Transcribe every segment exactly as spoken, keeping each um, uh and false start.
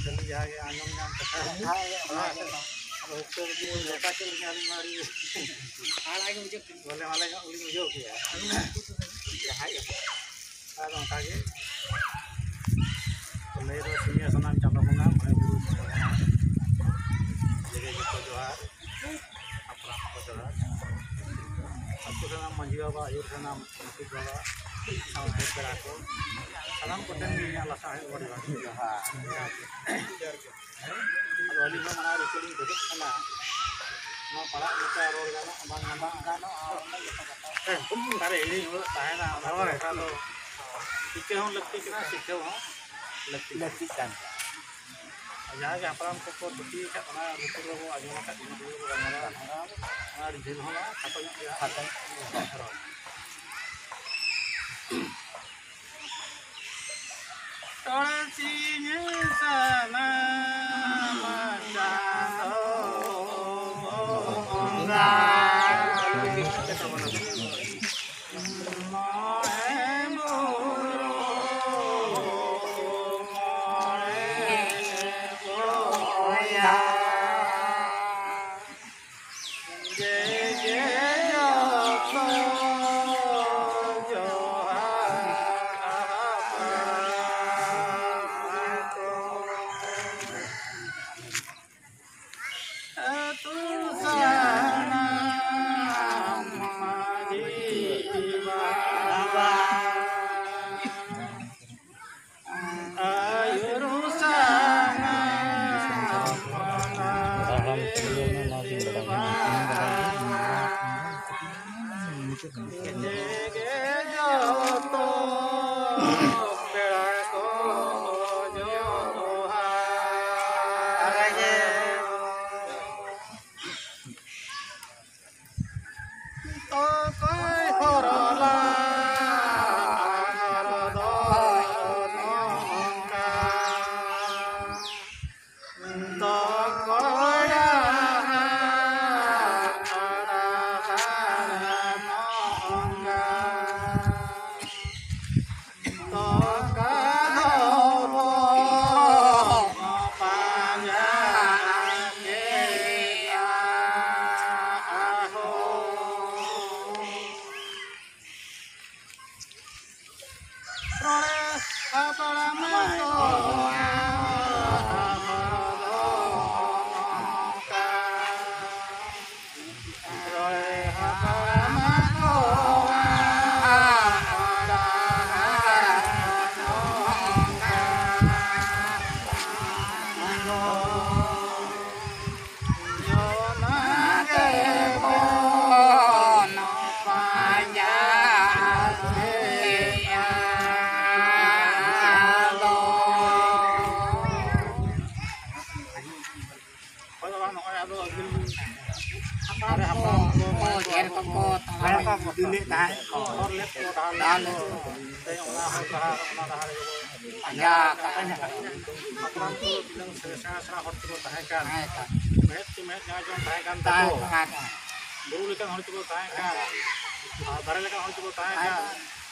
ᱠᱷᱟᱹᱞᱤ ᱡᱟᱦᱟᱸ ᱜᱮ ᱟᱸᱡᱚᱢ ᱧᱟᱢ ᱠᱟᱛᱷᱟ᱾ ᱦᱳᱭ, ᱦᱳᱭ, ᱦᱳᱭ᱾ ᱟᱫᱚ ᱦᱳᱥᱴᱮᱞ ᱨᱮ ᱡᱩᱫᱤ ᱱᱚᱝᱠᱟ ᱪᱮᱫ ᱞᱮᱠᱟ ᱟᱹᱞᱤᱧ ᱢᱟ ᱟᱹᱰᱤ ᱟᱲᱟᱜ ᱜᱮ ᱵᱩᱡᱷᱟᱹᱜ ᱠᱟᱱᱟ᱾ ᱵᱚᱞᱮ ᱢᱟᱞᱮ ᱧᱚᱜ ᱜᱮᱞᱤᱧ ᱵᱩᱡᱷᱟᱹᱣ ᱠᱮᱜᱼᱟ᱾ ᱡᱟᱦᱟᱸᱭ ᱟᱫᱚ ᱚᱱᱠᱟ ᱜᱮ ᱞᱟᱹᱭ ᱫᱚ ᱥᱤᱧ ᱥᱟᱱᱟᱢ ᱪᱟᱸᱫᱳ ᱵᱚᱸᱜᱟ, ᱢᱚᱬᱮ ᱵᱩᱨᱩ, ᱢᱚᱬᱮ ᱵᱚᱸᱜᱟ, ᱡᱮᱜᱮ ᱡᱚᱛᱚ ᱡᱚᱦᱟᱨ, ᱦᱟᱯᱲᱟᱢ ᱠᱚ ᱡᱚᱦᱟᱨ, ᱟᱹᱛᱩ ᱨᱮᱱᱟᱜ ᱢᱟᱹᱡᱷᱤ ᱵᱟᱵᱟ, ᱟᱹᱭᱩᱨ ᱨᱮᱱᱟᱜ ᱢᱟᱹᱡᱷᱤ ᱵᱟᱵᱟ, ᱥᱟᱶᱛᱮ ᱯᱮᱲᱟ ᱠᱚ, ᱥᱟᱱᱟᱢ ᱠᱚᱴᱷᱮᱱ ᱜᱮ ᱤᱧᱟᱹᱜ ᱞᱟᱥᱟᱲᱦᱮᱫ ᱜᱚᱰ ᱡᱚᱦᱟᱨ᱾ ᱟᱫᱚ ᱟᱹᱞᱤᱧ ᱦᱚᱸ ᱢᱟᱲᱟᱝ ᱨᱮ ᱞᱤᱧ ᱠᱷᱚᱡᱚᱜ ᱠᱟᱱᱟ, ᱱᱚᱣᱟ ᱯᱟᱲᱦᱟᱜ ᱞᱮᱠᱟ ᱨᱚᱲ ᱜᱟᱱᱚᱜ ᱵᱟᱝ ᱜᱟᱱᱚᱜ? ᱜᱟᱱᱚᱜᱼᱟ᱾ ᱦᱮᱸ, ᱚᱠᱟᱨᱮ ᱦᱤᱲᱤᱧ ᱦᱩᱭᱩᱜ ᱛᱟᱦᱮᱱᱟ, ᱚᱱᱟ ᱦᱳᱭ᱾ ᱠᱟᱛᱷᱟ ᱫᱚ ᱴᱷᱤᱠᱟᱹ ᱦᱚᱸ ᱞᱟᱹᱠᱛᱤ ᱠᱟᱱᱟ, ᱥᱤᱠᱷᱟᱹᱣ ᱦᱚᱸ ᱞᱟᱹᱠᱛᱤ ᱠᱟᱱᱟ᱾ ᱞᱟᱹᱠᱛᱤᱜ ᱠᱟᱱ ᱜᱮᱭᱟ᱾ ᱟᱨ ᱡᱟᱦᱟᱸ ᱜᱮ ᱦᱟᱯᱲᱟᱢ ᱠᱚᱠᱚ ᱛᱷᱩᱛᱤ ᱟᱠᱟᱫ, ᱚᱱᱟ ᱞᱩᱛᱩᱨ ᱨᱮᱵᱚ ᱟᱸᱡᱚᱢ ᱟᱠᱟᱫ, ᱤᱱᱟᱹ ᱛᱮᱜᱮ ᱵᱚ ᱜᱟᱞᱢᱟᱨᱟᱣᱟ᱾ ᱚᱱᱟ ᱟᱹᱰᱤ ᱰᱷᱮᱨ ᱦᱚᱸ ᱵᱟᱝ, ᱠᱷᱟᱴᱚ ᱧᱚᱜ ᱜᱮ ᱦᱟᱸᱜ᱾ ᱠᱷᱟᱴᱚ ᱧᱚᱜ ᱜᱮ᱾ ᱨᱚᱲ᱾ ᱛᱚᱲᱮ ᱥᱤᱧ ᱥᱟᱱᱟᱢ ᱪᱟᱸᱫᱚ ᱵᱚᱸᱜᱟ᱾ ᱢᱚᱬᱮ ᱵᱩᱨᱩ ᱢᱚᱬᱮ ᱵᱚᱭᱦᱟ᱾ ᱡᱮ ᱡᱮ ᱡᱚᱛᱚ ᱡᱚᱦᱟᱨ ᱦᱟᱯᱲᱟᱢ ᱠᱚ᱾ ᱞᱮᱫ ᱛᱟᱦᱮᱸᱫ᱾ ᱦᱚᱨ ᱞᱮᱫ ᱠᱚ, ᱰᱟᱦᱟᱨ ᱞᱮᱫ ᱰᱟᱦᱟᱨ ᱠᱚ᱾ ᱞᱮᱫ ᱠᱚ᱾ ᱛᱮᱦᱮᱧ ᱚᱱᱟ ᱦᱚᱨ ᱰᱟᱦᱟᱨ, ᱚᱱᱟ ᱰᱟᱦᱟᱨ ᱨᱮᱜᱮ ᱵᱚ ᱯᱟᱸᱡᱟ ᱟᱠᱟᱫ ᱛᱟᱦᱮᱸᱫ᱾ ᱦᱟᱯᱲᱟᱢ ᱠᱚ ᱛᱤᱱᱟᱹᱝ ᱥᱮᱬᱟ ᱥᱮᱬᱟ ᱦᱚᱲ ᱛᱮᱠᱚ ᱛᱟᱦᱮᱸ ᱠᱟᱱ, ᱛᱟᱦᱮᱸ ᱠᱟᱱ᱾ ᱢᱮᱫ ᱛᱮ ᱢᱮᱫ ᱡᱟᱦᱟᱸ ᱡᱚᱱ ᱛᱟᱦᱮᱸ ᱠᱟᱱ ᱛᱟᱦᱮᱸ ᱛᱟᱠᱚ, ᱠᱟᱱ, ᱛᱟᱦᱮᱸ ᱠᱟᱱ᱾ ᱵᱩᱨᱩ ᱞᱮᱠᱟᱱ ᱦᱚᱲ ᱛᱮᱠᱚ ᱛᱟᱦᱮᱸ ᱠᱟᱱ, ᱟᱨ ᱫᱟᱨᱮ ᱞᱮᱠᱟᱱ ᱦᱚᱲ ᱛᱮᱠᱚ ᱛᱟᱦᱮᱸ ᱛᱟᱦᱮᱸ ᱠᱟᱱ᱾ ᱠᱟᱱ᱾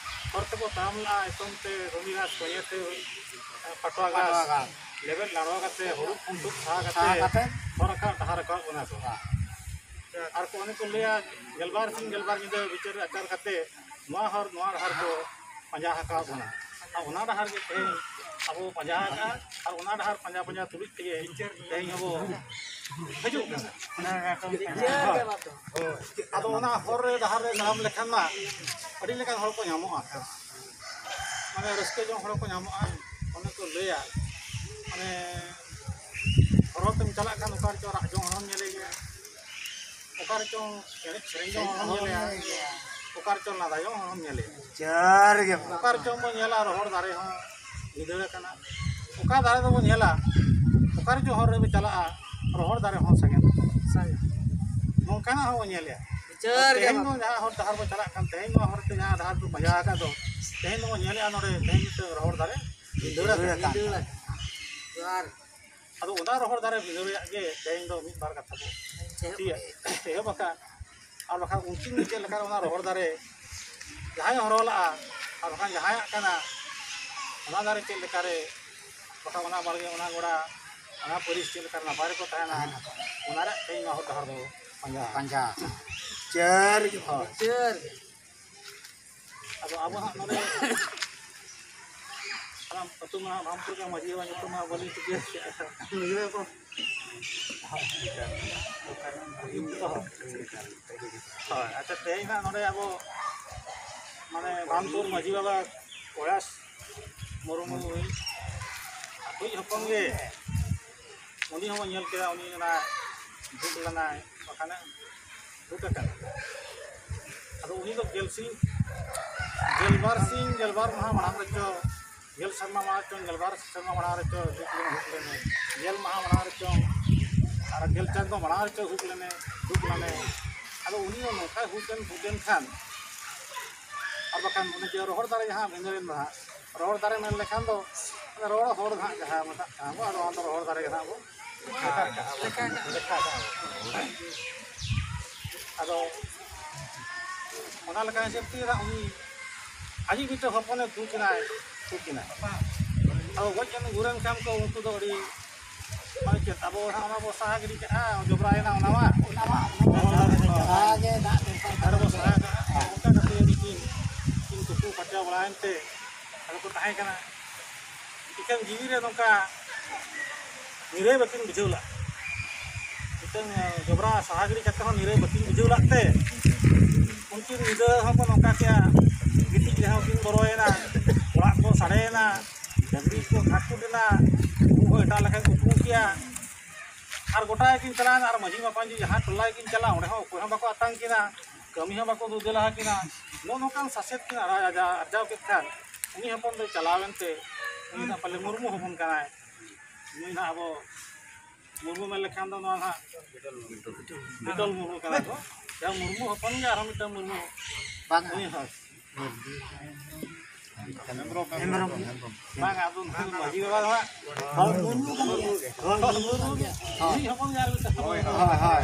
ᱦᱚᱨ ᱛᱮᱠᱚ ᱛᱟᱲᱟᱢ ᱞᱟᱜᱼᱟ, ᱮᱛᱚᱢ ᱛᱮ ᱨᱚᱵᱤᱫᱟᱥ ᱠᱚᱭᱮ ᱛᱮ ᱯᱟᱴᱣᱟ ᱜᱷᱟᱥ ᱯᱟᱴᱣᱟ ᱜᱷᱟᱥ᱾ ᱞᱮᱵᱮᱫ ᱞᱟᱲᱣᱟ ᱠᱟᱛᱮ, ᱦᱩᱲᱩ ᱠᱷᱩᱱᱴᱩ ᱥᱟᱦᱟ ᱠᱟᱛᱮ, ᱥᱟᱦᱟ ᱠᱟᱛᱮ᱾ ᱦᱚᱨ ᱨᱟᱠᱟᱵ ᱰᱟᱦᱟᱨ ᱨᱟᱠᱟᱵ ᱠᱟᱱᱟ ᱠᱚ᱾ ᱦᱮᱸ᱾ ᱟᱨ ᱠᱚ ᱚᱱᱮ ᱠᱚ ᱞᱟᱹᱭᱟ, ᱜᱮᱞᱵᱟᱨ ᱥᱤᱧ ᱜᱮᱞᱵᱟᱨ ᱧᱤᱫᱟᱹ ᱵᱤᱪᱟᱹᱨ ᱟᱪᱟᱨ ᱠᱟᱛᱮ ᱱᱚᱣᱟ ᱦᱚᱨ, ᱱᱚᱣᱟ ᱰᱟᱦᱟᱨ ᱠᱚ ᱯᱟᱸᱡᱟ ᱟᱠᱟᱫ ᱵᱚᱱᱟ᱾ ᱟᱨ ᱚᱱᱟ ᱰᱟᱦᱟᱨ ᱜᱮ ᱛᱮᱦᱮᱧ ᱟᱵᱚ ᱯᱟᱸᱡᱟ ᱟᱠᱟᱫᱼᱟ᱾ ᱟᱨ ᱚᱱᱟ ᱰᱟᱦᱟᱨ ᱯᱟᱸᱡᱟ ᱯᱟᱸᱡᱟ ᱛᱩᱞᱩᱡ ᱛᱮᱜᱮ ᱛᱮᱦᱮᱧ ᱟᱵᱚ ᱦᱤᱡᱩᱜ ᱠᱟᱱᱟ᱾ ᱦᱳᱭ᱾ ᱟᱫᱚ ᱚᱱᱟ ᱦᱚᱨ ᱨᱮ, ᱰᱟᱦᱟᱨ ᱨᱮ ᱛᱟᱲᱟᱢ ᱞᱮᱠᱷᱟᱱ ᱢᱟ ᱟᱹᱰᱤ ᱞᱮᱠᱟᱱ ᱦᱚᱲ ᱠᱚ ᱧᱟᱢᱚᱜᱼᱟ᱾ ᱢᱟᱱᱮ ᱨᱟᱹᱥᱠᱟᱹ ᱡᱚᱝ ᱦᱚᱲ ᱠᱚ ᱧᱟᱢᱚᱜᱼᱟ᱾ ᱚᱱᱮ ᱠᱚ ᱞᱟᱹᱭᱟ, ᱢᱟᱱᱮ ᱦᱚᱨ ᱛᱮᱢ ᱪᱟᱞᱟᱜ ᱠᱷᱟᱱ ᱚᱠᱟ ᱨᱮᱪᱚ ᱨᱟᱜ ᱡᱚᱝ ᱦᱚᱲᱮᱢ ᱧᱮᱞᱮᱭᱟ, ᱚᱠᱟ ᱨᱮᱪᱚᱝ ᱮᱱᱮᱡ ᱥᱮᱨᱮᱧ ᱡᱚᱝ ᱦᱚᱲᱮᱢ ᱧᱮᱞᱮᱭᱟ, ᱚᱠᱟ ᱨᱮᱪᱚᱝ ᱞᱟᱸᱫᱟ ᱡᱚᱝ ᱦᱚᱲᱮᱢ ᱧᱮᱞᱮᱭᱟ᱾ ᱡᱚᱦᱟᱨ ᱜᱮ᱾ ᱚᱠᱟ ᱨᱮᱪᱚᱝ ᱵᱚᱱ ᱧᱮᱞᱟ ᱨᱚᱦᱚᱲ ᱫᱟᱨᱮ ᱦᱚᱸ ᱵᱷᱤᱸᱫᱟᱹᱲ ᱟᱠᱟᱱᱟ, ᱚᱠᱟ ᱫᱟᱨᱮ ᱫᱚᱵᱚᱱ ᱧᱮᱞᱟ, ᱚᱠᱟ ᱨᱮᱪᱚᱝ ᱦᱚᱨ ᱨᱮᱵᱚᱱ ᱪᱟᱞᱟᱜᱼᱟ ᱨᱚᱦᱚᱲ ᱫᱟᱨᱮ ᱦᱚᱸ ᱥᱟᱸᱜᱮ᱾ ᱥᱟᱸᱜᱮ᱾ ᱱᱚᱝᱠᱟᱱᱟᱜ ᱦᱚᱸᱵᱚᱱ ᱧᱮᱞᱮᱜᱼᱟ᱾ ᱵᱤᱪᱟᱹᱨ ᱜᱮ ᱛᱮᱦᱮᱧ ᱵᱟᱝ᱾ ᱫᱚ ᱡᱟᱦᱟᱸ ᱦᱚᱨ ᱰᱟᱦᱟᱨ ᱵᱚᱱ ᱪᱟᱞᱟᱜ ᱠᱟᱱ, ᱛᱮᱦᱮᱧ ᱱᱚᱣᱟ ᱦᱚᱨ ᱛᱮ ᱡᱟᱦᱟᱸ ᱰᱟᱦᱟᱨ ᱵᱚᱱ ᱯᱟᱸᱡᱟ ᱟᱠᱟᱫ ᱫᱚ, ᱛᱮᱦᱮᱧ ᱫᱚᱵᱚᱱ ᱧᱮᱞᱮᱜᱼᱟ ᱱᱚᱰᱮ, ᱛᱮᱦᱮᱧ ᱢᱤᱫᱴᱟᱝ ᱨᱚᱦᱚᱲ ᱫᱟᱨᱮ ᱵᱷᱤᱸᱫᱟᱹᱲ ᱟᱠᱟᱱᱟ᱾ ᱵᱷᱤᱸᱫᱟᱹᱲ ᱟᱠᱟᱱᱟ᱾ ᱡᱚᱦᱟᱨ᱾ ᱟᱫᱚ ᱚᱱᱟ ᱨᱚᱦᱚᱲ ᱫᱟᱨᱮ ᱵᱷᱤᱸᱫᱟᱹᱲ ᱨᱮᱭᱟᱜ ᱜᱮ ᱛᱮᱦᱮᱧ ᱫᱚ ᱢᱤᱫ ᱵᱟᱨ ᱠᱟᱛᱷᱟ ᱵᱚ ᱮᱦᱚᱵ ᱛᱷᱤᱭᱟ-, ᱮᱦᱚᱵ ᱟᱠᱟᱫ᱾ ᱟᱨ ᱵᱟᱠᱷᱟᱱ ᱩᱱᱠᱤᱱ ᱪᱮᱫ ᱞᱮᱠᱟ ᱚᱱᱟ ᱨᱚᱦᱚᱲ ᱫᱟᱨᱮ ᱡᱟᱦᱟᱸᱭ ᱦᱚᱨᱚ ᱞᱟᱜᱼᱟ, ᱟᱨ ᱵᱟᱠᱷᱟᱱ ᱡᱟᱦᱟᱸᱭᱟᱜ ᱠᱟᱱᱟ, ᱚᱱᱟ ᱫᱟᱨᱮ ᱪᱮᱫ ᱞᱮᱠᱟᱨᱮ, ᱵᱟᱠᱷᱟᱱ ᱚᱱᱟ ᱵᱟᱲᱜᱮ, ᱚᱱᱟ ᱜᱚᱲᱟ, ᱚᱱᱟ ᱯᱟᱹᱨᱤᱥ ᱪᱮᱫ ᱞᱮᱠᱟ ᱱᱟᱯᱟᱭ ᱨᱮᱠᱚ ᱛᱟᱦᱮᱱᱟ, ᱚᱱᱟ ᱨᱮᱭᱟᱜ ᱛᱮᱦᱮᱧ ᱱᱚᱣᱟ ᱦᱚᱨ ᱰᱟᱦᱟᱨ ᱫᱚ ᱯᱟᱸᱡᱟ᱾ ᱯᱟᱸᱡᱟ᱾ ᱪᱟᱹᱨ ᱜᱮ᱾ ᱦᱳᱭ᱾ ᱪᱟᱹᱨ ᱜᱮ᱾ ᱟᱫᱚ ᱟᱵᱚ ᱦᱟᱸᱜ ᱱᱚᱰᱮ ᱥᱟᱱᱟᱢ ᱟᱹᱛᱩ ᱢᱟ ᱵᱷᱟᱢᱯᱩᱨ ᱜᱮ ᱢᱟᱹᱡᱷᱤ ᱵᱟᱵᱟ ᱧᱩᱛᱩᱢ ᱢᱟ ᱵᱟᱹᱞᱤᱧ ᱴᱷᱤᱠᱟᱹᱭᱟ᱾ ᱱᱩᱭ ᱜᱮ ᱠᱚ᱾ ᱦᱳᱭ, ᱟᱪᱪᱷᱟ, ᱛᱮᱦᱮᱧ ᱦᱟᱸᱜ ᱱᱚᱰᱮ ᱟᱵᱚ ᱢᱟᱱᱮ ᱵᱷᱟᱢᱯᱩᱨ ᱢᱟᱹᱡᱷᱤ ᱵᱟᱵᱟ ᱠᱚᱭᱟᱥ ᱢᱩᱨᱢᱩ ᱟᱹᱛᱩᱭᱤᱡ ᱦᱚᱯᱚᱱ ᱜᱮ, ᱩᱱᱤ ᱦᱚᱸᱵᱚᱱ ᱧᱮᱞ ᱠᱮᱫᱟ, ᱩᱱᱤ ᱚᱱᱟ ᱫᱩᱠ ᱞᱮᱱᱟᱭ, ᱵᱟᱠᱷᱟᱱᱮ ᱫᱩᱠ ᱟᱠᱟᱱᱟ᱾ ᱟᱫᱚ ᱩᱱᱤ ᱫᱚ ᱜᱮᱞ ᱥᱤᱧ, ᱜᱮᱞᱵᱟᱨ ᱥᱤᱧ, ᱜᱮᱞᱵᱟᱨ ᱢᱟᱦᱟ ᱢᱟᱲᱟᱝ ᱨᱮᱪᱚ, ᱜᱮᱞ ᱥᱮᱨᱢᱟ ᱢᱟᱲᱟᱝ ᱨᱮᱪᱚ, ᱜᱮᱞᱵᱟᱨ ᱥᱮᱨᱢᱟ ᱢᱟᱲᱟᱝ ᱨᱮᱪᱚ ᱫᱩᱠ ᱞᱮᱱᱟ, ᱦᱩᱠ ᱞᱮᱱᱟ, ᱜᱮᱞ ᱢᱟᱦᱟ ᱢᱟᱲᱟᱝ ᱨᱮᱪᱚ, ᱟᱨ ᱜᱮᱞ ᱪᱟᱸᱫᱚ ᱢᱟᱲᱟᱝ ᱨᱮᱪᱚ ᱦᱩᱠ ᱞᱮᱱᱟ, ᱫᱩᱠ ᱞᱮᱱᱟ᱾ ᱟᱫᱚ ᱩᱱᱤ ᱦᱚᱸ ᱱᱚᱝᱠᱟᱭ ᱦᱩᱠ ᱮᱱ, ᱦᱩᱠ ᱮᱱ ᱠᱷᱟᱱ, ᱟᱨ ᱵᱟᱠᱷᱟᱱ ᱚᱱᱮ ᱡᱮ ᱨᱚᱦᱚᱲ ᱫᱟᱨᱮ ᱡᱟᱦᱟᱸ ᱵᱷᱤᱸᱫᱟᱹᱲ ᱮᱱ ᱫᱚ ᱦᱟᱸᱜ, ᱨᱚᱦᱚᱲ ᱫᱟᱨᱮ ᱢᱮᱱ ᱞᱮᱠᱷᱟᱱ ᱫᱚ ᱨᱚᱦᱚᱲ ᱦᱚᱲ ᱫᱚ ᱦᱟᱸᱜ ᱡᱟᱦᱟᱸ ᱢᱮᱛᱟᱜ ᱠᱟᱱᱟ ᱵᱚ, ᱟᱫᱚ ᱚᱱᱟ ᱫᱚ ᱨᱚᱦᱚᱲ ᱫᱟᱨᱮ ᱜᱮ ᱦᱟᱸᱜ ᱵᱚ ᱞᱮᱠᱷᱟ ᱠᱟᱜᱼᱟ ᱵᱚ᱾ ᱞᱮᱠᱷᱟ ᱠᱟᱜᱼᱟ ᱵᱚ᱾ ᱟᱫᱚ ᱚᱱᱟ ᱞᱮᱠᱟ ᱦᱤᱥᱟᱹᱵ ᱛᱮ ᱦᱟᱸᱜ ᱩᱱᱤ ᱟᱡᱤᱡ ᱢᱤᱫᱴᱮᱱ ᱦᱚᱯᱚᱱᱮ ᱫᱩᱠ ᱮᱱᱟᱭ, ᱫᱩᱠ ᱮᱱᱟᱭ᱾ ᱟᱫᱚ ᱜᱚᱡ ᱮᱱ ᱜᱩᱨ ᱮᱱ ᱠᱷᱟᱱ ᱠᱚ ᱩᱱᱠᱩ ᱫᱚ ᱟᱹᱰᱤ ᱢᱟᱱᱮ ᱪᱮᱫ ᱟᱵᱚ ᱦᱟᱸᱜ ᱚᱱᱟ ᱵᱚ ᱥᱟᱦᱟ ᱜᱤᱰᱤ ᱠᱟᱜᱼᱟ, ᱡᱚᱵᱽᱨᱟᱭᱮᱱᱟ ᱚᱱᱟ ᱢᱟ᱾ ᱚᱱᱟ ᱢᱟ, ᱚᱱᱟ ᱢᱟ᱾ ᱥᱟᱦᱟ ᱜᱮ ᱫᱟᱜ ᱫᱚᱨᱠᱟᱨ ᱟᱨ ᱵᱚ ᱥᱟᱦᱟ ᱠᱟᱜᱼᱟ᱾ ᱚᱱᱠᱟ ᱠᱟᱛᱮ ᱩᱱᱠᱤᱱ, ᱩᱱᱠᱤᱱ ᱛᱩᱯᱩ ᱯᱷᱟᱨᱪᱟ ᱵᱟᱲᱟᱭᱮᱱ ᱛᱮ ᱟᱫᱚ ᱠᱚ ᱛᱟᱦᱮᱸ ᱠᱟᱱᱟ᱾ ᱮᱱᱠᱷᱟᱱ ᱡᱤᱣᱤ ᱨᱮ ᱱᱚᱝᱠᱟ ᱱᱤᱨᱟᱹᱭ ᱵᱟᱹᱠᱤᱱ ᱵᱩᱡᱷᱟᱹᱣ ᱞᱟᱜᱼᱟ᱾ ᱢᱤᱫᱴᱟᱝ ᱡᱚᱵᱽᱨᱟ ᱥᱟᱦᱟ ᱜᱤᱰᱤ ᱠᱟᱛᱮ ᱦᱚᱸ ᱱᱤᱨᱟᱹᱭ ᱵᱟᱹᱠᱤᱱ ᱵᱩᱡᱷᱟᱹᱣ ᱞᱟᱜ ᱛᱮ ᱩᱱᱠᱤᱱ ᱧᱤᱫᱟᱹ ᱦᱚᱸᱠᱚ ᱱᱚᱝᱠᱟ ᱠᱮᱜᱼᱟ, ᱜᱤᱛᱤᱡ ᱨᱮᱦᱚᱸ ᱠᱤᱱ ᱵᱚᱨᱚᱭᱮᱱᱟ, ᱚᱲᱟᱜ ᱠᱚ ᱥᱟᱰᱮᱭᱮᱱᱟ, ᱰᱟᱹᱝᱨᱤ ᱠᱚ ᱠᱷᱟᱴᱠᱩᱴ ᱮᱱᱟ, ᱩᱱᱠᱩ ᱦᱚᱸ ᱮᱴᱟᱜ ᱞᱮᱠᱟ ᱠᱚ ᱩᱯᱨᱩᱢ ᱠᱮᱜᱼᱟ᱾ ᱟᱨ ᱜᱚᱴᱟ ᱜᱮᱠᱤᱱ ᱪᱟᱞᱟᱣᱮᱱᱟ, ᱟᱨ ᱢᱟᱹᱡᱷᱤ ᱢᱟᱯᱟᱧᱡᱤ ᱡᱟᱦᱟᱸ ᱴᱚᱞᱟ ᱜᱮᱠᱤᱱ ᱪᱟᱞᱟᱜ, ᱚᱸᱰᱮ ᱦᱚᱸ ᱚᱠᱚᱭ ᱦᱚᱸ ᱵᱟᱠᱚ ᱟᱛᱟᱝ ᱠᱤᱱᱟ, ᱠᱟᱹᱢᱤ ᱦᱚᱸ ᱵᱟᱠᱚ ᱫᱩᱫᱮᱞᱟ ᱠᱤᱱᱟ᱾ ᱱᱚᱜᱼᱚ ᱱᱚᱝᱠᱟᱱ ᱥᱟᱥᱮᱛ ᱠᱤᱱ ᱟᱨᱡᱟᱣ ᱟᱨᱡᱟᱣ ᱠᱮᱫ ᱠᱷᱟᱱ ᱩᱱᱤ ᱦᱚᱯᱚᱱ ᱫᱚᱭ ᱪᱟᱞᱟᱣᱮᱱ ᱛᱮ ᱩᱱᱤ ᱫᱚ ᱯᱟᱞᱮ ᱢᱩᱨᱢᱩ ᱦᱚᱯᱚᱱ ᱠᱟᱱᱟᱭ᱾ ᱱᱩᱭ ᱱᱟᱦᱟᱜ ᱟᱵᱚ ᱢᱩᱨᱢᱩ ᱢᱮᱱ ᱞᱮᱠᱷᱟᱱ ᱫᱚ ᱱᱚᱣᱟ ᱱᱟᱦᱟᱜ ᱵᱤᱴᱚᱞ ᱢᱩᱨᱢᱩ ᱠᱟᱱᱟ ᱠᱚ᱾ ᱡᱟᱦᱟᱸ ᱢᱩᱨᱢᱩ ᱦᱚᱯᱚᱱ ᱜᱮ ᱟᱨᱦᱚᱸ ᱢᱤᱫᱴᱟᱝ ᱢᱩᱨᱢᱩ᱾ ᱵᱟᱝ᱾ ᱩᱱᱤ ᱦᱚᱸ᱾ ᱦᱮᱢᱵᱨᱚᱢ᱾ ᱵᱟᱝ, ᱟᱫᱚ ᱩᱱᱠᱩ ᱫᱚ ᱢᱟᱹᱡᱷᱤ ᱵᱟᱵᱟ ᱫᱚ ᱦᱟᱸᱜ᱾ ᱦᱳᱭ, ᱢᱩᱨᱢᱩ ᱠᱟᱱ ᱜᱮᱭᱟ᱾ ᱦᱳᱭ, ᱢᱩᱨᱢᱩ ᱜᱮ᱾ ᱩᱱᱤ ᱦᱚᱯᱚᱱ ᱜᱮ ᱟᱨ ᱢᱤᱫᱴᱟᱝ ᱦᱚᱯᱚᱱ᱾ ᱦᱳᱭ, ᱦᱳᱭ, ᱦᱳᱭ᱾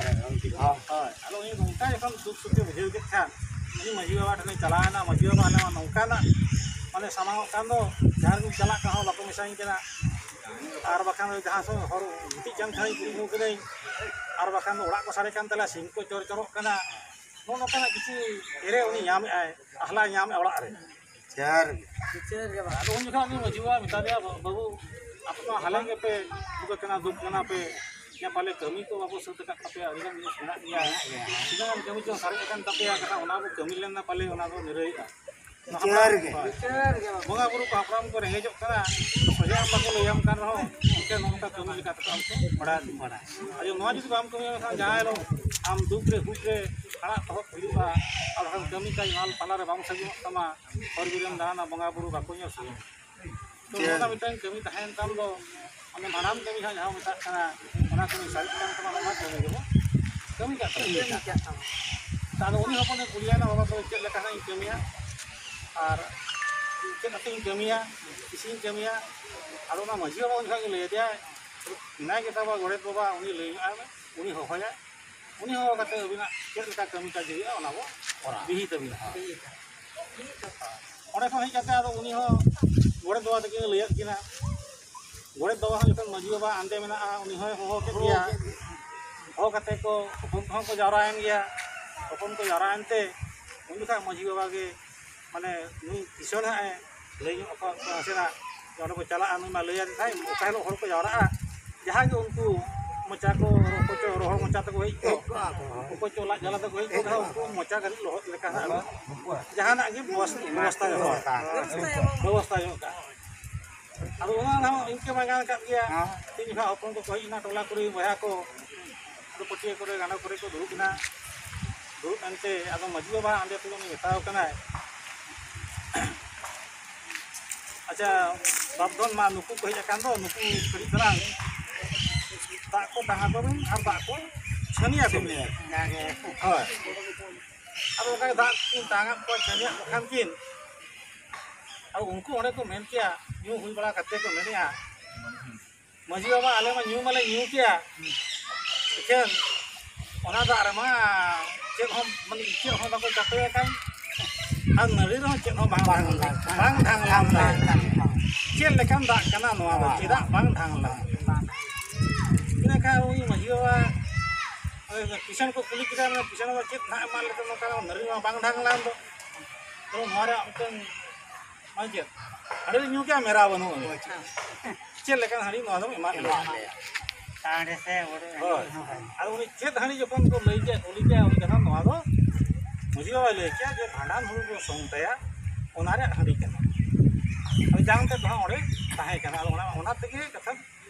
ᱦᱳᱭ, ᱟᱫᱚ ᱩᱱᱤ ᱱᱚᱝᱠᱟ ᱡᱚᱠᱷᱚᱱ ᱫᱩᱠ ᱥᱩᱠ ᱮ ᱵᱩᱡᱷᱟᱹᱣ ᱠᱮᱫ ᱠᱷᱟᱱ, ᱩᱱᱤ ᱢᱟᱹᱡᱷᱤ ᱵᱟᱵᱟ ᱴᱷᱮᱱᱮ ᱪᱟᱞᱟᱣᱮᱱᱟ᱾ ᱢᱟᱹᱡᱷᱤ ᱵᱟᱵᱟ, ᱟᱞᱮ ᱢᱟ ᱱᱚᱝᱠᱟᱱᱟᱜ ᱢᱟᱱᱮ ᱥᱟᱢᱟᱝᱚᱜ ᱠᱟᱱ ᱫᱚ, ᱡᱟᱦᱟᱸ ᱨᱮᱜᱮᱧ ᱪᱟᱞᱟᱜ ᱠᱟᱱ ᱦᱚᱸ ᱵᱟᱠᱚ ᱢᱮᱥᱟᱧ ᱠᱟᱱᱟ᱾ ᱟᱨ ᱵᱟᱠᱷᱟᱱ ᱡᱟᱦᱟᱸ ᱥᱮᱫ ᱦᱚᱨ ᱜᱤᱛᱤᱡ ᱠᱟᱱ ᱠᱷᱟᱱᱤᱧ ᱠᱩᱠᱢᱩ ᱠᱮᱫᱟᱹᱧ, ᱟᱨ ᱵᱟᱠᱷᱟᱱ ᱫᱚ ᱚᱲᱟᱜ ᱠᱚ ᱥᱟᱰᱮ ᱠᱟᱱ ᱛᱟᱞᱮᱭᱟ, ᱥᱤᱢ ᱠᱚ ᱪᱚᱨ ᱪᱚᱨᱚᱜ ᱠᱟᱱᱟ᱾ ᱱᱚᱜᱼᱚ ᱱᱚᱝᱠᱟᱱᱟᱜ ᱠᱤᱪᱷᱩ ᱮᱲᱮ ᱩᱱᱤ ᱧᱟᱢᱮᱫᱼᱟᱭ, ᱟᱦᱞᱟᱭ ᱧᱟᱢᱮᱫᱼᱟ ᱚᱲᱟᱜ ᱨᱮ᱾ ᱵᱤᱪᱟᱹᱨ ᱜᱮ᱾ ᱵᱤᱪᱟᱹᱨ ᱜᱮ ᱵᱟᱝ᱾ ᱟᱫᱚ ᱩᱱ ᱡᱚᱠᱷᱚᱱ ᱩᱱᱤ ᱢᱟᱹᱡᱷᱤ ᱵᱟᱵᱟ ᱢᱮᱛᱟ ᱫᱮᱭᱟ, "ᱵᱟ-, ᱵᱟᱹᱵᱩ, ᱟᱯᱮ ᱢᱟ ᱦᱟᱞᱮ ᱜᱮᱯᱮ ᱫᱩᱠ ᱟᱠᱟᱱᱟ, ᱫᱩᱠ ᱠᱟᱱᱟ ᱯᱮ, ᱭᱟ ᱯᱟᱞᱮ ᱠᱟᱹᱢᱤ ᱠᱚ ᱵᱟᱵᱚ ᱥᱟᱹᱛ ᱟᱠᱟᱫ ᱛᱟᱯᱮᱭᱟ, ᱟᱹᱰᱤ ᱜᱟᱱ ᱡᱤᱱᱤᱥ ᱢᱮᱱᱟᱜ ᱜᱮᱭᱟ, ᱛᱤᱱᱟᱹᱜ ᱜᱟᱱ ᱠᱟᱹᱢᱤ ᱪᱚᱝ ᱥᱟᱨᱮᱡ ᱟᱠᱟᱱ ᱛᱟᱯᱮᱭᱟ, ᱠᱟᱛᱷᱟ ᱚᱱᱟ ᱵᱚ ᱠᱟᱹᱢᱤ ᱞᱮᱱ ᱯᱟᱞᱮ ᱚᱱᱟ ᱫᱚ ᱱᱤᱨᱟᱹᱭᱚᱜᱼᱟ᱾ ᱵᱤᱪᱟᱹᱨ ᱜᱮ᱾ ᱦᱳᱭ᱾ ᱵᱤᱪᱟᱹᱨ ᱜᱮ ᱵᱟᱝ᱾ ᱵᱚᱸᱜᱟ ᱵᱩᱨᱩ ᱠᱚ ᱦᱟᱯᱲᱟᱢ ᱠᱚ ᱨᱮᱸᱜᱮᱡᱚᱜ ᱠᱟᱱᱟ, ᱥᱚᱡᱷᱮ ᱟᱢ ᱵᱟᱠᱚ ᱞᱟᱹᱭᱟᱢ ᱠᱟᱱ ᱨᱮᱦᱚᱸ, ᱤᱱᱠᱟᱹ ᱱᱚᱝᱠᱟ ᱠᱟᱹᱢᱤ ᱞᱮᱠᱟ ᱛᱮᱠᱚ ᱟᱢ ᱠᱚ ᱵᱟᱲᱟᱭ ᱦᱚᱪᱚ ᱵᱟᱲᱟᱭ᱾ ᱟᱫᱚ ᱱᱚᱣᱟ ᱡᱩᱫᱤ ᱵᱟᱢ ᱠᱟᱹᱢᱤᱭᱟ, ᱢᱮᱱᱠᱷᱟᱱ ᱡᱟᱦᱟᱸᱭ ᱦᱤᱞᱳᱜ ᱟᱢ ᱫᱩᱠ ᱨᱮ, ᱦᱩᱠ ᱨᱮ, ᱟᱲᱟᱜ ᱛᱚᱦᱚᱵ ᱦᱩᱭᱩᱜᱼᱟ, ᱟᱨ ᱵᱟᱠᱷᱟᱱ ᱠᱟᱹᱢᱤ ᱠᱟᱡᱽ ᱢᱟᱞ ᱯᱟᱞᱟ ᱨᱮ ᱵᱟᱢ ᱥᱟᱹᱜᱩᱱᱚᱜ ᱛᱟᱢᱟ, ᱦᱚᱨ ᱵᱤᱨᱮᱢ ᱫᱟᱬᱟᱱᱟ, ᱵᱚᱸᱜᱟ ᱵᱩᱨᱩ ᱵᱟᱠᱚ ᱧᱮᱞ ᱥᱟᱹᱜᱩᱱ᱾ ᱛᱚ ᱪᱮᱫ? ᱱᱚᱝᱠᱟ ᱢᱤᱫᱴᱟᱝ ᱠᱟᱹᱢᱤ ᱛᱟᱦᱮᱸᱭᱮᱱ ᱛᱟᱢ ᱫᱚ, ᱚᱱᱮ ᱵᱷᱟᱸᱰᱟᱱ ᱠᱟᱹᱢᱤ ᱦᱟᱸᱜ ᱡᱟᱦᱟᱸ ᱢᱮᱛᱟᱜ ᱠᱟᱱᱟ, ᱚᱱᱟ ᱠᱟᱹᱢᱤ ᱥᱟᱨᱮᱡ ᱠᱟᱱ ᱛᱟᱢᱟ, ᱚᱱᱟ ᱠᱟᱹᱢᱤ ᱜᱮᱵᱚ ᱠᱟᱹᱢᱤ ᱠᱟᱜ ᱠᱟᱱᱟ᱾ ᱠᱟᱹᱢᱤ ᱠᱟᱜ ᱠᱟᱱᱟ᱾ ᱟᱫᱚ ᱩᱱᱤ ᱦᱚᱯᱚᱱᱮ ᱠᱩᱞᱤᱭᱮᱱᱟ, "ᱵᱟᱵᱟ, ᱛᱚᱵᱮ ᱪᱮᱫ ᱞᱮᱠᱟ ᱦᱟᱸᱜ ᱤᱧ ᱠᱟᱹᱢᱤᱭᱟ?" ᱟᱨ ᱪᱮᱫ ᱠᱟᱛᱮᱧ ᱠᱟᱹᱢᱤᱭᱟ, ᱛᱤᱥᱤᱧ ᱠᱟᱹᱢᱤᱭᱟ᱾ ᱟᱫᱚ ᱚᱱᱟ ᱢᱟᱹᱡᱷᱤ ᱵᱟᱵᱟ ᱩᱱ ᱡᱚᱠᱷᱚᱱ ᱜᱮ ᱞᱟᱹᱭ ᱟᱫᱮᱭᱟ, ᱢᱮᱱᱟᱭ ᱜᱮ ᱛᱟᱵᱚ ᱜᱚᱰᱮᱛ ᱵᱟᱵᱟ, ᱩᱱᱤ ᱞᱟᱹᱭ ᱧᱚᱜ ᱟᱭ ᱢᱮ, ᱩᱱᱤ ᱦᱚᱦᱚᱭᱟ, ᱩᱱᱤ ᱦᱚᱦᱚ ᱠᱟᱛᱮ ᱟᱹᱵᱤᱱᱟᱜ ᱪᱮᱫ ᱞᱮᱠᱟ ᱠᱟᱹᱢᱤ ᱠᱟᱡᱽ ᱦᱩᱭᱩᱜᱼᱟ, ᱚᱱᱟ ᱵᱚ ᱵᱤᱦᱤ ᱛᱟᱹᱵᱤᱱᱟ᱾ ᱚᱸᱰᱮ ᱠᱷᱚᱱ ᱦᱮᱡ ᱠᱟᱛᱮ ᱟᱫᱚ ᱩᱱᱤ ᱦᱚᱸ ᱜᱚᱰᱮᱛ ᱵᱟᱵᱟ ᱛᱟᱹᱠᱤᱱ ᱞᱟᱹᱭᱟᱫ ᱠᱤᱱᱟ, ᱜᱚᱰᱮᱛ ᱵᱟᱵᱟ ᱦᱚᱸ ᱡᱚᱠᱷᱚᱱ ᱢᱟᱹᱡᱷᱤ ᱵᱟᱵᱟ ᱟᱸᱫᱮ ᱢᱮᱱᱟᱜᱼᱟ, ᱩᱱᱤ ᱦᱚᱸᱭ ᱦᱚᱦᱚ ᱠᱮᱫ ᱜᱮᱭᱟ᱾ ᱦᱚᱦᱚ ᱠᱟᱛᱮ ᱠᱚ ᱦᱚᱯᱚᱱ ᱠᱚᱦᱚᱸ ᱠᱚ ᱡᱟᱣᱨᱟᱭᱮᱱ ᱜᱮᱭᱟ᱾ ᱦᱚᱯᱚᱱ ᱠᱚ ᱡᱟᱣᱨᱟᱭᱮᱱ ᱛᱮ ᱩᱱ ᱡᱚᱠᱷᱟᱡ ᱢᱟᱹᱡᱷᱤ ᱵᱟᱵᱟ ᱜᱮ, ᱢᱟᱱᱮ, ᱱᱩᱭ ᱠᱤᱥᱟᱹᱬ ᱦᱟᱸᱜ ᱮ ᱞᱟᱹᱭ ᱧᱚᱜ ᱟᱠᱟᱫ ᱠᱚᱣᱟ ᱱᱟᱥᱮᱱᱟᱜ, ᱡᱮ ᱚᱸᱰᱮ ᱠᱚ ᱪᱟᱞᱟᱜᱼᱟ, ᱱᱩᱭ ᱢᱟ ᱞᱟᱹᱭ ᱟᱫᱮ ᱛᱟᱦᱮᱸᱫ, ᱚᱠᱟ ᱦᱤᱞᱳᱜ ᱦᱚᱲ ᱠᱚ ᱡᱟᱣᱨᱟᱜᱼᱟ, ᱡᱟᱦᱟᱸ ᱜᱮ ᱩᱱᱠᱩ ᱢᱚᱪᱟ ᱠᱚ, ᱚᱠᱚᱭ ᱪᱚ ᱨᱚᱦᱚᱲ ᱢᱚᱪᱟ ᱛᱮᱠᱚ ᱦᱮᱡ ᱠᱚᱜ, ᱚᱠᱚᱭ ᱪᱚ ᱞᱟᱡ ᱡᱟᱞᱟ ᱛᱮᱠᱚ ᱦᱮᱡ ᱠᱚᱜ, ᱩᱱᱠᱩ ᱢᱚᱪᱟ ᱠᱟᱹᱴᱤᱡ ᱞᱚᱦᱚᱫ ᱞᱮᱠᱟ ᱦᱟᱸᱜ ᱡᱟᱦᱟᱱᱟᱜ ᱜᱮ ᱵᱮᱵᱚᱥ-, ᱵᱮᱵᱚᱥᱛᱷᱟ ᱧᱚᱜ ᱠᱟᱜᱼᱟ᱾ ᱵᱮᱵᱚᱥᱛᱷᱟ ᱧᱚᱜ ᱠᱟᱜᱼᱟ᱾ ᱟᱫᱚ ᱚᱱᱟ ᱦᱚᱸ ᱤᱱᱠᱟᱹ ᱢᱟ ᱜᱟᱱ ᱠᱟᱜ ᱜᱮᱭᱟ᱾ ᱦᱮᱸ᱾ ᱛᱤᱱ ᱡᱚᱠᱷᱟ ᱦᱚᱯᱚᱱ ᱠᱚᱠᱚ ᱦᱮᱡ ᱮᱱᱟ, ᱴᱚᱞᱟ ᱠᱚᱨᱮ ᱵᱚᱭᱦᱟ ᱠᱚ, ᱟᱫᱚ ᱯᱟᱹᱴᱭᱟᱹ ᱠᱚᱨᱮ, ᱜᱟᱸᱰᱚ ᱠᱚᱨᱮ ᱠᱚ ᱫᱩᱲᱩᱵ ᱮᱱᱟ᱾ ᱫᱩᱲᱩᱵ ᱮᱱᱛᱮ ᱟᱫᱚ ᱢᱟᱹᱡᱷᱤ ᱵᱟᱵᱟ ᱚᱸᱰᱮ ᱠᱷᱚᱱ ᱩᱱᱤ ᱢᱮᱛᱟᱣ ᱠᱟᱱᱟᱭ, "ᱟᱪᱪᱷᱟ, ᱵᱟᱯᱫᱷᱚᱱ ᱢᱟ ᱱᱩᱠᱩ ᱠᱚ ᱦᱮᱡ ᱟᱠᱟᱱ ᱫᱚ, ᱱᱩᱠᱩ ᱠᱟᱹᱴᱤᱡ ᱛᱟᱞᱟᱝ ᱫᱟᱜ ᱠᱚ ᱛᱟᱦᱮᱸ ᱠᱚ ᱵᱤᱱ ᱟᱨ ᱫᱟᱜ ᱠᱚ ᱪᱷᱟᱹᱱᱤᱭᱟ ᱠᱚ ᱵᱤᱱ᱾" ᱦᱳᱭ᱾ ᱟᱫᱚ ᱚᱱᱠᱟ ᱜᱮ ᱫᱟᱜ ᱠᱤᱱ ᱛᱟᱦᱮᱸ ᱠᱚ ᱪᱷᱟᱹᱱᱤᱭᱟᱜ ᱠᱚ ᱠᱷᱟᱱ ᱠᱤᱱ, ᱟᱫᱚ ᱩᱱᱠᱩ ᱚᱸᱰᱮ ᱠᱚ ᱢᱮᱱ ᱠᱮᱭᱟ, ᱧᱩ ᱦᱩᱭ ᱵᱟᱲᱟ ᱠᱟᱛᱮ ᱠᱚ ᱢᱮᱱᱮᱜᱼᱟ, "ᱢᱟᱹᱡᱷᱤ ᱵᱟᱵᱟ, ᱟᱞᱮ ᱢᱟ ᱧᱩ ᱢᱟᱞᱮ ᱧᱩ ᱠᱮᱭᱟ, ᱮᱠᱷᱮᱱ ᱚᱱᱟ ᱫᱟᱜ ᱨᱮᱢᱟ ᱪᱮᱫ ᱦᱚᱸ, ᱢᱟᱱᱮ, ᱤᱪᱟᱹᱜ ᱦᱚᱸ ᱵᱟᱠᱚ ᱪᱟᱯᱮ ᱟᱠᱟᱱ ᱟᱨ ᱱᱟᱹᱲᱤ ᱨᱮᱦᱚᱸ ᱪᱮᱫ ᱦᱚᱸ ᱵᱟᱝ ᱰᱷᱟᱝ ᱞᱮᱱ, ᱵᱟᱝ ᱰᱷᱟᱝ ᱞᱮᱱ ᱫᱟᱜ᱾ ᱪᱮᱫ ᱞᱮᱠᱟᱱ ᱫᱟᱜ ᱠᱟᱱᱟ ᱱᱚᱣᱟ ᱫᱚ? ᱪᱮᱫᱟᱜ ᱵᱟᱝ ᱰᱷᱟᱝ ᱞᱮᱱ?" ᱤᱱᱟᱹ ᱠᱷᱟᱱ ᱩᱱᱤ ᱢᱟᱹᱡᱷᱤ ᱵᱟᱵᱟ, ᱳᱭ ᱠᱤᱥᱟᱹᱬ ᱠᱚ ᱠᱩᱞᱤ ᱠᱮᱫᱟ, ᱢᱟᱱᱮ, "ᱠᱤᱥᱟᱹᱬ ᱵᱟᱵᱟ, ᱪᱮᱫ ᱱᱟᱦᱟᱜ ᱮᱢᱟᱜ ᱞᱮᱫᱟ ᱱᱚᱝᱠᱟ ᱱᱟᱹᱲᱤ ᱢᱟ ᱵᱟᱝ ᱰᱷᱟᱝ ᱞᱮᱱ ᱫᱚ?" ᱛᱚ ᱱᱚᱣᱟ ᱨᱮᱭᱟᱜ ᱢᱤᱫᱴᱟᱝ ᱢᱟᱱᱮ ᱪᱮᱫ? ᱦᱟᱺᱰᱤ ᱞᱮ ᱧᱩ ᱠᱮᱜᱼᱟ, ᱢᱮᱨᱟ ᱵᱟᱹᱱᱩᱜ ᱟᱹᱱᱤᱡ᱾ ᱪᱮᱫ ᱞᱮᱠᱟᱱ ᱦᱟᱺᱰᱤ ᱱᱚᱣᱟ ᱫᱚᱢ ᱮᱢᱟᱫ ᱞᱮᱭᱟ? ᱦᱳᱭ᱾ ᱟᱫᱚ ᱩᱱᱤ ᱪᱮᱫ ᱦᱟᱺᱰᱤ ᱡᱚᱠᱷᱚᱱ ᱠᱚ ᱞᱟᱹᱭ ᱠᱮᱜᱼᱟ, ᱠᱩᱞᱤ ᱠᱮᱜᱼᱟ, ᱩᱱᱤ ᱠᱟᱛᱷᱟ ᱱᱚᱣᱟ ᱫᱚ ᱢᱟᱹᱡᱷᱤ ᱵᱟᱵᱟᱭ ᱞᱟᱹᱭ ᱠᱮᱜᱼᱟ ᱡᱮ ᱵᱷᱟᱸᱰᱟᱱ ᱦᱩᱲᱩ ᱠᱚ ᱥᱚᱝ ᱛᱟᱭᱟ, ᱚᱱᱟ ᱨᱮᱭᱟᱜ ᱦᱟᱺᱰᱤ ᱠᱟᱱᱟ᱾ ᱟᱫᱚ ᱡᱟᱝ ᱛᱮᱫ ᱫᱚ ᱦᱟᱸᱜ ᱚᱸᱰᱮ ᱛᱟᱦᱮᱸ ᱠᱟᱱᱟ᱾ ᱟᱫᱚ ᱚᱱᱟ, ᱚᱱᱟ ᱛᱮᱜᱮ ᱠᱟᱛᱷᱟ,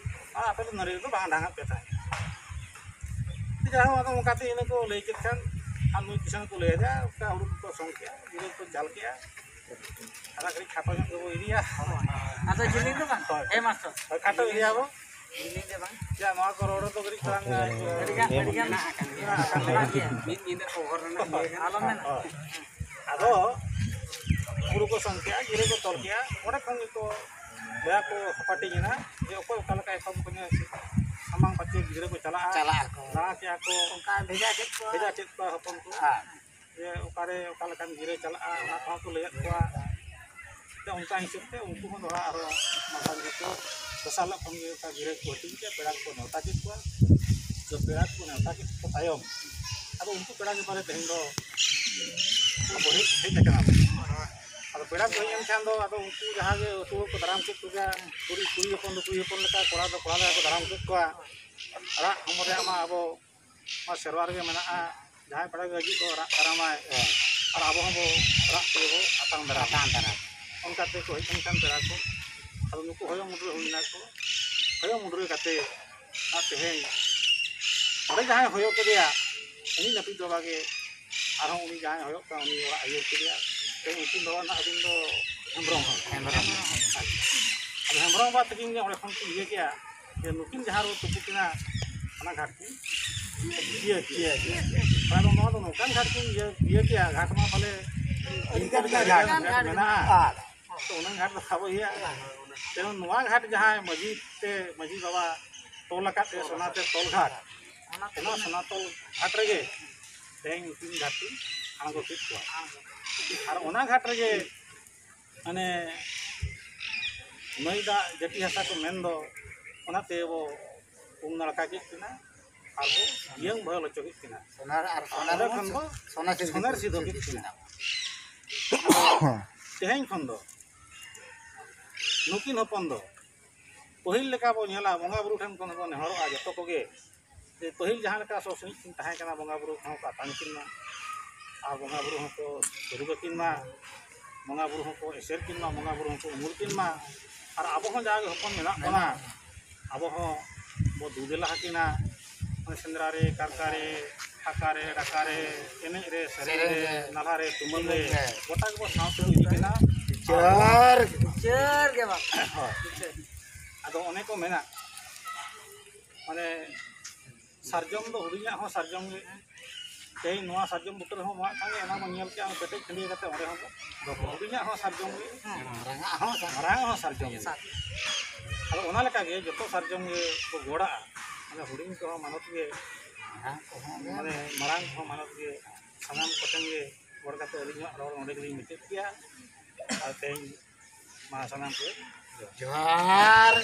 ᱟᱨ ᱟᱯᱮ ᱫᱚ ᱱᱟᱹᱲᱤ ᱨᱮᱫᱚ ᱵᱟᱝ ᱰᱷᱟᱝᱟᱜ ᱯᱮ ᱛᱟᱦᱮᱸᱫ᱾ ᱡᱟᱭᱦᱳᱠ, ᱟᱫᱚ ᱚᱱᱠᱟᱛᱮ ᱤᱱᱟᱹ ᱠᱚ ᱞᱟᱹᱭ ᱠᱮᱫ ᱠᱷᱟᱱ, ᱟᱨ ᱱᱩᱭ ᱠᱤᱥᱟᱹᱬ ᱠᱚ ᱞᱟᱹᱭ ᱟᱫᱮᱭᱟ, ᱚᱱᱠᱟ ᱦᱩᱲᱩ ᱠᱚᱠᱚ ᱥᱚᱝ ᱠᱮᱜᱼᱟ, ᱜᱤᱨᱟᱹ ᱠᱚ ᱪᱟᱞ ᱠᱮᱜᱼᱟ᱾ ᱟᱫᱚ ᱠᱟᱹᱴᱤᱡ ᱠᱷᱟᱴᱚ ᱧᱚᱜ ᱜᱮᱵᱚ ᱤᱫᱤᱭᱟ᱾ ᱟᱫᱚ ᱡᱤᱞᱤᱧ ᱫᱚ ᱵᱟᱝ? ᱦᱳᱭ᱾ ᱦᱮᱸ, ᱢᱟᱥᱴᱟᱨ᱾ ᱦᱳᱭ, ᱠᱷᱟᱴᱚ ᱤᱫᱤᱭᱟᱵᱚ᱾ ᱡᱤᱞᱤᱧ ᱫᱚ ᱵᱟᱝ᱾ ᱡᱟ, ᱱᱚᱣᱟ ᱠᱚ ᱨᱚᱲ ᱨᱮᱫᱚ ᱠᱟᱹᱴᱤᱡ ᱛᱟᱞᱟᱝ, ᱟᱹᱰᱤ ᱜᱟᱱ, ᱟᱹᱰᱤ ᱜᱟᱱ ᱢᱮᱱᱟᱜ ᱟᱠᱟᱫ ᱜᱮᱭᱟ᱾ ᱢᱮᱱᱟᱜ ᱟᱠᱟᱫ ᱜᱮᱭᱟ᱾ ᱢᱤᱫ ᱧᱤᱫᱟᱹ ᱠᱚ ᱦᱚᱨ ᱨᱮᱱᱟᱜ ᱤᱭᱟᱹ ᱠᱟᱱᱟ᱾ ᱟᱞᱚ ᱢᱮᱱᱟ᱾ ᱦᱳᱭ᱾ ᱟᱫᱚ ᱦᱩᱲᱩ ᱠᱚ ᱥᱚᱝ ᱠᱮᱜᱼᱟ, ᱜᱤᱨᱟᱹ ᱠᱚ ᱛᱚᱞ ᱠᱮᱜᱼᱟ, ᱚᱸᱰᱮ ᱠᱷᱚᱱ ᱜᱮᱠᱚ ᱵᱚᱭᱦᱟ ᱠᱚ ᱦᱟᱯᱟᱴᱤᱧ ᱮᱱᱟ ᱡᱮ ᱚᱠᱚᱭ ᱚᱠᱟ ᱞᱮᱠᱟ ᱮᱛᱚᱢ ᱠᱚᱧᱮ ᱥᱟᱢᱟᱝ ᱯᱟᱪᱮ ᱜᱤᱫᱽᱨᱟᱹ ᱠᱚ ᱪᱟᱞᱟᱜᱼᱟ, ᱪᱟᱞᱟᱜ ᱟᱠᱚ᱾ ᱫᱟᱬᱟ ᱠᱮᱜᱼᱟ ᱠᱚ, ᱚᱱᱠᱟ ᱵᱷᱮᱡᱟ ᱠᱮᱫ ᱠᱚᱣᱟ᱾ ᱵᱷᱮᱡᱟ ᱠᱮᱫ ᱠᱚᱣᱟ ᱦᱚᱯᱚᱱ ᱠᱚ᱾ ᱦᱮᱸ᱾ ᱡᱮ ᱚᱠᱟᱨᱮ ᱚᱠᱟ ᱞᱮᱠᱟᱱ ᱜᱤᱨᱟᱹ ᱪᱟᱞᱟᱜᱼᱟ, ᱚᱱᱟ ᱠᱚᱦᱚᱸ ᱠᱚ ᱞᱟᱹᱭᱟᱫ ᱠᱚᱣᱟ᱾ ᱛᱚ, ᱚᱱᱠᱟ ᱦᱤᱥᱟᱹᱵ ᱛᱮ ᱩᱱᱠᱩ ᱦᱚᱸ ᱫᱚᱦᱲᱟ ᱟᱨᱦᱚᱸ ᱢᱟᱨᱥᱟᱞ ᱜᱮᱠᱚ ᱫᱚᱥᱟᱨ ᱦᱤᱞᱳᱜ ᱠᱷᱚᱱ ᱜᱮ ᱚᱱᱠᱟ ᱜᱤᱨᱟᱹ ᱠᱚ ᱦᱟᱹᱴᱤᱧ ᱠᱮᱫ, ᱯᱮᱲᱟ ᱠᱚᱠᱚ ᱱᱮᱣᱛᱟ ᱠᱮᱫ ᱠᱚᱣᱟ᱾ ᱛᱚ, ᱯᱮᱲᱟ ᱠᱚ ᱱᱮᱣᱛᱟ ᱠᱮᱫ ᱠᱚ ᱛᱟᱭᱚᱢ, ᱟᱫᱚ ᱩᱱᱠᱩ ᱯᱮᱲᱟ ᱜᱮ ᱯᱟᱞᱮ ᱛᱮᱦᱮᱧ ᱫᱚ ᱟᱵᱚ ᱦᱮᱡ, ᱦᱮᱡ ᱟᱠᱟᱱᱟ ᱵᱚᱱ᱾ ᱟᱫᱚ ᱯᱮᱲᱟ ᱠᱚ ᱦᱮᱡ ᱮᱱ ᱠᱷᱟᱱ ᱫᱚ, ᱟᱫᱚ ᱩᱱᱠᱩ ᱡᱟᱦᱟᱸ ᱜᱮ ᱟᱹᱛᱩ ᱦᱚᱲ ᱠᱚ ᱫᱟᱨᱟᱢ ᱠᱮᱫ ᱠᱚᱜᱮᱭᱟ, ᱠᱩᱲᱤ, ᱠᱩᱲᱤ ᱦᱚᱯᱚᱱ ᱫᱚ ᱠᱩᱲᱤ ᱦᱚᱯᱚᱱ ᱞᱮᱠᱟ, ᱠᱚᱲᱟ ᱫᱚ ᱠᱚᱲᱟ ᱞᱮᱠᱟ ᱠᱚ ᱫᱟᱨᱟᱢ ᱠᱮᱫ ᱠᱚᱣᱟ᱾ ᱨᱟᱜ ᱦᱚᱢᱚᱨ ᱨᱮᱭᱟᱜ ᱢᱟ ᱟᱵᱚ ᱱᱚᱣᱟ ᱥᱮᱨᱣᱟ ᱨᱮᱜᱮ ᱢᱮᱱᱟᱜᱼᱟ, ᱡᱟᱦᱟᱸᱭ ᱯᱮᱲᱟ ᱜᱮ ᱦᱤᱡᱩᱜ ᱫᱚ ᱨᱟᱜ ᱫᱟᱨᱟᱢᱟᱭ, ᱦᱮᱸ᱾ ᱟᱨ ᱟᱵᱚ ᱦᱚᱸᱵᱚ ᱨᱟᱜ ᱛᱮᱜᱮ ᱵᱚ ᱟᱛᱟᱝ ᱫᱟᱨᱟᱢ᱾ ᱟᱛᱟᱝ ᱫᱟᱨᱟᱢ᱾ ᱚᱱᱠᱟ ᱛᱮᱠᱚ ᱦᱮᱡ ᱞᱮᱱᱠᱷᱟᱱ ᱯᱮᱲᱟ ᱠᱚ, ᱟᱫᱚ ᱱᱩᱠᱩ ᱦᱚᱭᱚ ᱢᱩᱰᱨᱟᱹ ᱦᱩᱭ ᱱᱟᱠᱚ, ᱦᱚᱭᱚ ᱢᱩᱰᱨᱟᱹ ᱠᱟᱛᱮ ᱟᱨ ᱛᱮᱦᱮᱧ ᱚᱸᱰᱮ ᱡᱟᱦᱟᱸᱭ ᱦᱚᱭᱚ ᱠᱮᱫᱮᱭᱟ, ᱩᱱᱤ ᱱᱟᱹᱯᱤᱛ ᱵᱟᱵᱟ ᱜᱮ ᱟᱨᱦᱚᱸ ᱩᱱᱤ ᱡᱟᱦᱟᱸᱭ ᱦᱚᱭᱚᱜ ᱠᱟᱱ ᱩᱱᱤ ᱚᱲᱟᱜ ᱟᱹᱭᱩᱨ ᱠᱮᱫᱮᱭᱟ᱾ ᱛᱮᱦᱮᱧ ᱩᱱᱠᱤᱱ ᱵᱟᱵᱟ ᱨᱮᱱᱟᱜ ᱟᱹᱵᱤᱱ ᱫᱚ ᱦᱮᱢᱵᱨᱚᱢ᱾ ᱦᱮᱢᱵᱨᱚᱢ᱾ ᱟᱫᱚ ᱦᱮᱢᱵᱨᱚᱢ ᱵᱟᱵᱟ ᱛᱟᱹᱠᱤᱱ ᱜᱮ ᱚᱸᱰᱮ ᱠᱷᱚᱱ ᱠᱤᱱ ᱤᱭᱟᱹ ᱠᱮᱜᱼᱟ ᱡᱮ ᱱᱩᱠᱤᱱ ᱡᱟᱦᱟᱸ ᱨᱮ ᱛᱩᱯᱩ ᱠᱤᱱᱟ, ᱚᱱᱟ ᱜᱷᱟᱴ ᱠᱤᱱ ᱤᱭᱟᱹ ᱠᱮᱜᱼᱟ᱾ ᱟᱫᱚ ᱱᱚᱣᱟ ᱫᱚ ᱱᱚᱝᱠᱟᱱ ᱜᱷᱟᱴ ᱠᱤᱱ ᱤᱭᱟᱹ, ᱤᱭᱟᱹ ᱠᱮᱜᱼᱟ, ᱜᱷᱟᱴ ᱢᱟ ᱯᱟᱞᱮ ᱤᱱᱠᱟᱹ ᱞᱮᱠᱟ ᱜᱷᱟᱴ ᱢᱮᱱᱟᱜᱼᱟ᱾ ᱛᱚ ᱚᱱᱟ ᱜᱷᱟᱴ ᱫᱚ ᱥᱟᱵᱚᱜ ᱦᱩᱭᱩᱜᱼᱟ᱾ ᱛᱮ ᱱᱚᱣᱟ ᱜᱷᱟᱴ ᱡᱟᱦᱟᱸᱭ ᱢᱟᱹᱡᱷᱤ ᱛᱮ, ᱢᱟᱹᱡᱷᱤ ᱵᱟᱵᱟ ᱛᱚᱞ ᱟᱠᱟᱫ ᱛᱮ ᱥᱚᱱᱟᱛᱮ ᱛᱚᱞ ᱜᱷᱟᱴ, ᱚᱱᱟ ᱥᱚᱱᱟ ᱛᱚᱞ ᱜᱷᱟᱴ ᱨᱮᱜᱮ ᱛᱮᱦᱮᱧ ᱩᱱᱠᱤᱱ ᱜᱷᱟᱴ ᱠᱤᱱ ᱟᱬᱜᱚ ᱠᱮᱫ ᱠᱚᱣᱟ᱾ ᱟᱨ ᱚᱱᱟ ᱜᱷᱟᱴ ᱨᱮᱜᱮ ᱢᱟᱱᱮ ᱱᱟᱹᱭ ᱫᱟᱜ ᱡᱟᱹᱴᱤ ᱦᱟᱥᱟ ᱠᱚ ᱢᱮᱱ ᱫᱚ, ᱚᱱᱟᱛᱮ ᱵᱚ ᱩᱢ ᱱᱟᱲᱠᱟ ᱠᱮᱫ ᱠᱤᱱᱟ ᱟᱨ ᱵᱚ ᱤᱭᱟᱹᱝ ᱵᱚᱦᱮᱞ ᱦᱚᱪᱚ ᱠᱮᱫ ᱠᱤᱱᱟ᱾ ᱥᱚᱱᱟ ᱟᱨ ᱥᱚᱱᱟ ᱚᱸᱰᱮ ᱨᱮᱵᱚᱱ ᱠᱷᱚᱱ ᱵᱚ ᱥᱚᱱᱟ ᱥᱤᱸᱫᱩᱨ ᱥᱚᱱᱟ ᱠᱤᱱ ᱥᱤᱸᱫᱩᱨ ᱥᱤᱸᱫᱩᱨ ᱠᱮᱫ ᱠᱤᱱᱟ᱾ ᱛᱮᱦᱮᱧ ᱠᱷᱚᱱ ᱫᱚ ᱱᱩᱠᱤᱱ ᱦᱚᱯᱚᱱ ᱫᱚ ᱯᱟᱹᱦᱤᱞ ᱞᱮᱠᱟ ᱵᱚ ᱧᱮᱞᱟ, ᱵᱚᱸᱜᱟ ᱵᱩᱨᱩ ᱴᱷᱮᱱ ᱠᱷᱚᱱ ᱵᱚ ᱱᱮᱦᱚᱨᱚᱜᱼᱟ ᱡᱚᱛᱚ ᱠᱚᱜᱮ, ᱡᱮ ᱯᱟᱹᱦᱤᱞ ᱡᱟᱦᱟᱸ ᱞᱮᱠᱟ ᱥᱚ ᱥᱤᱬᱤᱡ ᱠᱤᱱ ᱛᱟᱦᱮᱸ ᱠᱟᱱᱟ, ᱵᱚᱸᱜᱟ ᱵᱩᱨᱩ ᱠᱚᱦᱚᱸ ᱠᱚ ᱟᱛᱟᱝ ᱠᱤᱱ ᱢᱟ, ᱟᱨ ᱵᱚᱸᱜᱟ ᱵᱩᱨᱩ ᱦᱚᱸᱠᱚ ᱥᱩᱨᱩᱜ ᱟᱹᱠᱤᱱ ᱢᱟ, ᱵᱚᱸᱜᱟ ᱵᱩᱨᱩ ᱦᱚᱸᱠᱚ ᱮᱥᱮᱨ ᱠᱤᱱ ᱢᱟ, ᱵᱚᱸᱜᱟ ᱵᱩᱨᱩ ᱦᱚᱸᱠᱚ ᱩᱢᱩᱞ ᱠᱤᱱ ᱢᱟ, ᱟᱨ ᱟᱵᱚ ᱦᱚᱸ ᱡᱟᱦᱟᱸ ᱜᱮ ᱦᱚᱯᱚᱱ ᱢᱮᱱᱟᱜ ᱵᱚᱱᱟ, ᱟᱵᱚ ᱦᱚᱸ ᱵᱚ ᱫᱩ ᱫᱮᱞᱟ ᱟᱹᱠᱤᱱᱟ᱾ ᱥᱮᱸᱫᱽᱨᱟ ᱨᱮ, ᱠᱟᱨᱠᱟ ᱨᱮ, ᱦᱟᱠᱟ ᱨᱮ, ᱰᱟᱠᱟ ᱨᱮ, ᱮᱱᱮᱡ ᱨᱮ, ᱥᱮᱨᱮᱧ ᱨᱮ, ᱥᱮᱨᱮᱧ ᱨᱮ, ᱱᱟᱞᱦᱟ ᱨᱮ, ᱛᱩᱢᱟᱹᱞ ᱨᱮ, ᱛᱩᱢᱟᱹᱞ ᱨᱮ, ᱜᱚᱴᱟ ᱜᱮᱵᱚ ᱥᱟᱶᱛᱮ ᱵᱚ ᱤᱫᱤ ᱠᱤᱱᱟ᱾ ᱵᱤᱪᱟᱹᱨ᱾ ᱵᱤᱪᱟᱹᱨ ᱜᱮ ᱵᱟᱝ᱾ ᱦᱳᱭ᱾ ᱟᱫᱚ ᱚᱱᱮ ᱠᱚ ᱢᱮᱱᱟ, ᱢᱟᱱᱮ, ᱥᱟᱨᱡᱚᱢ ᱫᱚ ᱦᱩᱰᱤᱧᱟᱜ ᱦᱚᱸ ᱥᱟᱨᱡᱚᱢ ᱜᱮ, ᱛᱮᱦᱮᱧ ᱱᱚᱣᱟ ᱥᱟᱨᱡᱚᱢ ᱵᱩᱴᱟᱹ ᱨᱮᱦᱚᱸ ᱢᱟᱜ ᱠᱷᱟᱱ ᱜᱮ ᱚᱱᱟ ᱵᱚᱱ ᱧᱮᱞ ᱠᱮᱜᱼᱟ, ᱚᱱᱟ ᱯᱮᱴᱮᱡ ᱠᱷᱟᱹᱱᱰᱤᱭᱟᱹ ᱠᱟᱛᱮ ᱚᱸᱰᱮ ᱦᱚᱸ ᱫᱚᱦᱚ ᱠᱚ᱾ ᱦᱩᱰᱤᱧᱟᱜ ᱦᱚᱸ ᱥᱟᱨᱡᱚᱢ ᱜᱮ, ᱢᱟᱨᱟᱝᱟᱜ ᱦᱚᱸ ᱥᱟᱨᱡᱚᱢ ᱜᱮ᱾ ᱟᱫᱚ ᱚᱱᱟ ᱞᱮᱠᱟᱜᱮ ᱡᱚᱛᱚ ᱥᱟᱨᱡᱚᱢ ᱜᱮ ᱠᱚ ᱜᱚᱲᱟᱜᱼᱟ᱾ ᱢᱟᱱᱮ ᱦᱩᱰᱤᱧ ᱠᱚᱦᱚᱸ ᱢᱟᱱᱚᱛ ᱜᱮ, ᱢᱟᱱᱮ ᱢᱟᱨᱟᱝ ᱠᱚᱦᱚᱸ ᱢᱟᱱᱚᱛ ᱜᱮ, ᱥᱟᱱᱟᱢ ᱠᱚᱴᱷᱮᱱ ᱜᱮ ᱜᱚᱲ ᱠᱟᱛᱮ ᱟᱹᱞᱤᱧᱟᱜ ᱨᱚᱲ ᱱᱚᱰᱮ ᱜᱮᱞᱤᱧ ᱢᱩᱪᱟᱹᱫ ᱠᱮᱜᱼᱟ᱾ ᱟᱨ ᱛᱮᱦᱮᱧ ᱢᱟ ᱥᱟᱱᱟᱢ ᱠᱚ ᱡᱚᱦᱟᱨ᱾